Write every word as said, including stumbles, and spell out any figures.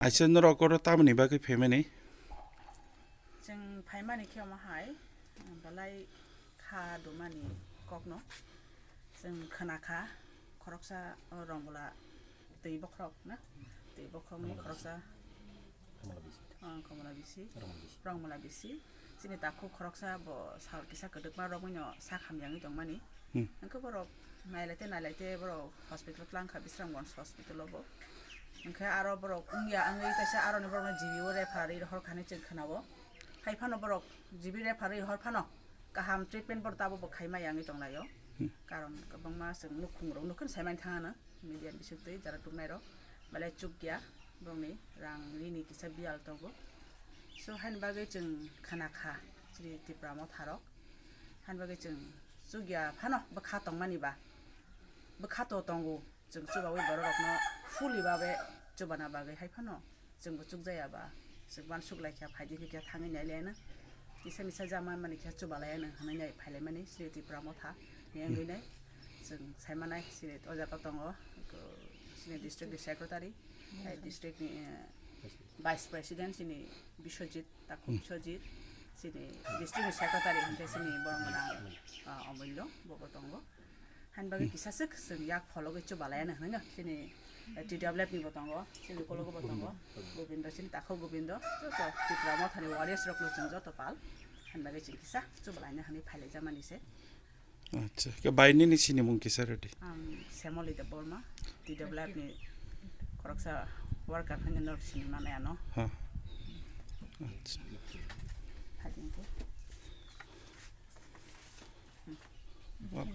Aisa norok oro tamoni bagwi phaimani? Chwng phaimani khe omo hai, belai kha dumani kokno. Chwng khna kha, khoroksa o Rongmula twi bokhorok na? Twi bokhorokni khoroksa, ah, Komla bisi. Rongmula bisi. Chini takhuk khoroksa bo sal kisa kwdwkma romwino sak hamyangwi tongmani. Hmm. Hwnkhe borok nailaite nailaite borok hospital twlang kha, Bisramganj hospital o bo. Hwnkhe aro borok wngya wngwi kaisa aroni borokno G B o refer rwi rohor kha hinwi chwng khna-o. Hai phano borok G B refer rwi rohor phano kaham treatment borok tabukbo khaima yangwi tonglaio. Hmm. Karon kwbangma chwng nukhungrok nukhin saimani thangano. Media ni bisingtwi jara tubunai rok belai chukya, borokni rang rini kisa biyal tongo. So, haini bagwi chwng khna kha, chini Tipra Motha rok. Haini bagwi chwng chukya phano bwkha tongmani ba, bwkha to tongo, chwng chubawi borok rokno fully babe chubana bagwi hai phano. Chwngbo chukjaya ba, chwng uansuk lai kha, phaidi khe khe thangwi nai laiya na. Kisa misa jama mani khe chuba laiya nang hinwi nai phai lai mani, chini Tipra Motha ni wngwi nai. Chwng sai manai, chini o jaga tongo, chini district ni secretary, hai district ni, eh, vice president, chini Biswajit, Takhuk Biswajit, chini district ni secretary, hwnkhe chini borok gwnang, ah, Omullo, bobo tongo. Haini bagwi kisa swk chwng yak phologwi chubalaiya nang hinwi no, chini, eh, T W F ni bo tongo, chini kologo bo tongo, Gobindo, chini takhuk Gobindo, joto Tipra Mothani warriors rokno chwng joto pal, haini bagwi chwng kisa chubalaina hinwi phailaijak mani se. Acha, khe bai nini sinimung kisa rwdi? Ang Semoli Debbarma, T W F ni khoroksa worker hinwi norok sini mano ano. Ha. Acha. Hai thank you. Wa-,